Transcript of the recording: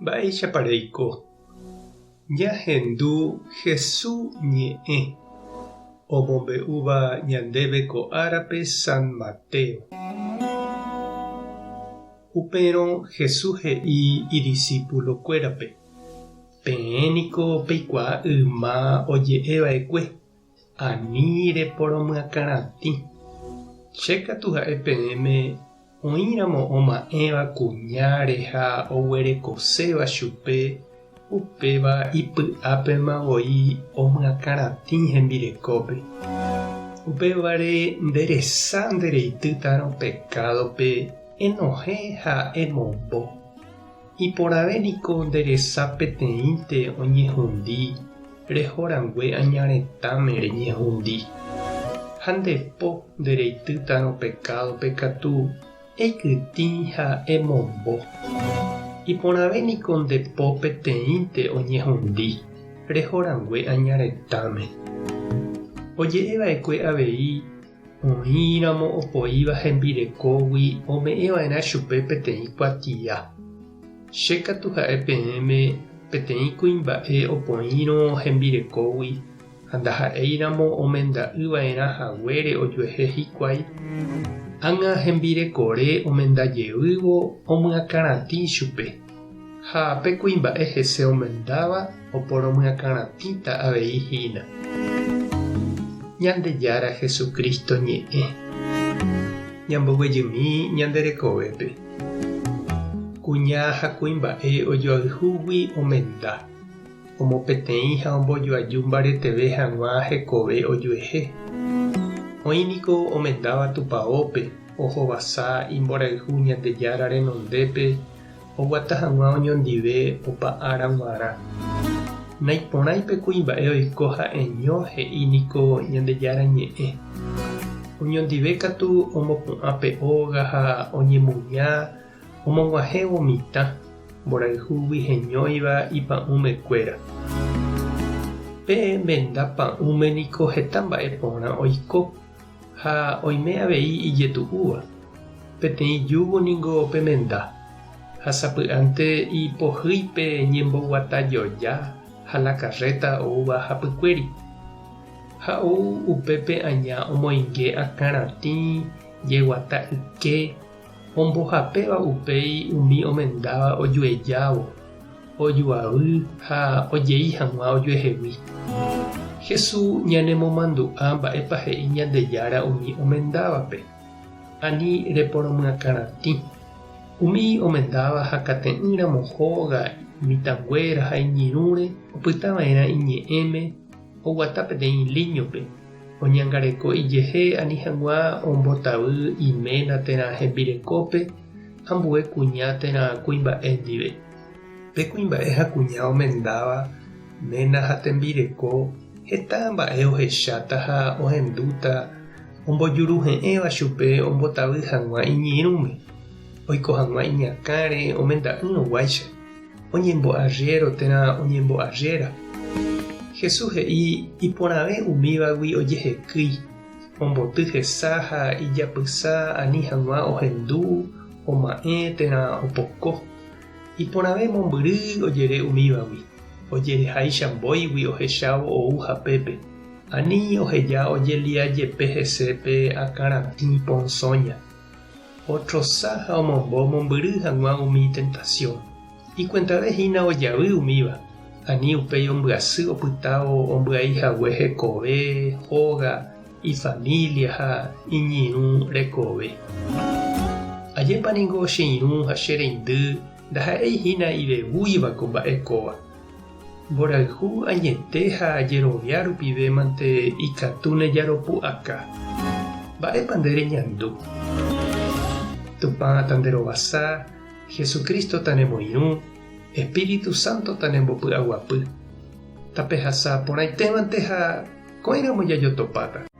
Mba'éichapa reiko? Ñahendu Hesu ñe'ẽ omombe'úva ñandéve ko árape San Mateo. Upérõ Hesu he'i idisípulokuérape, Peẽ niko peikuaa yma oje'e va'ekue, Ani reporomyakãratĩ. Che katu ha'e peẽme Oĩramo oma'ẽva kuñáre ha oguerekoséva chupe, upéva ipy'ápema voi omyakãratĩ hembirekópe. Upévare nde resa nde reitýtarõ pekádope enohẽ ha emombo. Iporãve niko nde resa peteĩnte oñehundi reho rangue aña retãme reñehundi. Ha nde po nde reitýtarõ pekádope katu eikytĩ ha emombo. Iporãve niko nde po peteĩnte oñehundi reho rangue aña retãme. Oje'e va'ekue avei Oĩramo opoíva hembirekógui ome'ẽva'erã chupe peteĩ kuatia. Che katu ha'e peẽme peteĩ kuimba'e opoĩrõ hembirekógui ha ndaha'éiramo omenda'yva'erã haguére ojuehe hikuái, ág̃a hembirekore omenda jeývo omyakãratĩ chupe, ha pe kuimba'e hese omendáva oporomyakãratĩta avei hína. Ñandejára Jesucristo ñe'ẽ. Ñamboguejymi ñande rekovépe. Kuña ha kuimba'e ojoayhúgui omenda, omopeteĩ ha ombojoaju mbareteve hag̃ua hekove ojuehe. Oĩ niko omendáva tupaópe, ohovasa imborayhu Ñandejára renondépe oguata hag̃ua oñondive opa ára g̃uarã. Naiporãi pe kuimba'e oiko ha'eño he'i niko Ñandejára Ñe'ẽ. Oñondive katu omopu'ã pe óga ha oñemuña omog̃uahẽvo mitã, mborayhúgui heñóiva ipa'ũmekuéra. Pe menda pa'ũme niko heta mba'e porã oiko. Ha oime avei ijetu'úva. Peteĩ júgo ningo pemenda, ha sapy'ánte ipohýi pe ñemboguata joja ha la karréta oúva hapykuéri. Ha ou upépe aña omoinge akãratĩ jeguata yke, ombohapéva upéi umi omendáva ojuejávo, ojuavy ha ojei hag̃ua ojuehegui. Jesús ñanemomandu'a mba'épa he'i Ñandejára umi omendávape, Ani reporomyakãratĩ. Umi omendáva hakate'ỹramo hóga mitãnguéra ha iñirũre opytava'erã iñe'ẽme oguata peteĩ líñope, oñangareko ijehe ani hag̃ua ombotavy iména térã hembirekópe ambue kuña térã kuimba'e ndive. Pe kuimba'e ha kuña omendáva, ména ha tembireko, heta mba'e ohecháta ha ohendúta ombojuruhe'ẽva chupe ombotavy hag̃ua iñirũme, oiko hag̃ua iñakãre omenda'ỹrõguáicha, oñembo'arriéro térã oñembo'arriéra. Jesús he'i iporãve umívagui ojehekýi, omboty hesa ha ijapysa ani hag̃ua ohendu, oma'ẽ térã opoko. Iporãve mombyry ojere umívagui, ojereháicha mbóigui ohechávo ou hapépe, ani oheja ojelia jepe hese pe akãratĩ ponsóña. Otrosa ha omombo mombyry hag̃ua umi tentasión. Ikuentave hína ojavy umíva, ani upéi ombyasy opytávo ombyai hague hekove, hóga, ifamília ha iñirũ rekove. Ajépa ningo che irũ ha che reindy ndaha'éi hína ivevúiva ko mba'e kóva. Mborayhu añete ha jerovia rupive mante ikatúne jaropu'aka. Mba'épa nde reñandu? Tupã tanderovasa, Jesucristo tanemoirũ, Espíritu Santo tanembopy'aguapy. Tapehasa porãitémante ha ko'ẽramo jajotopáta.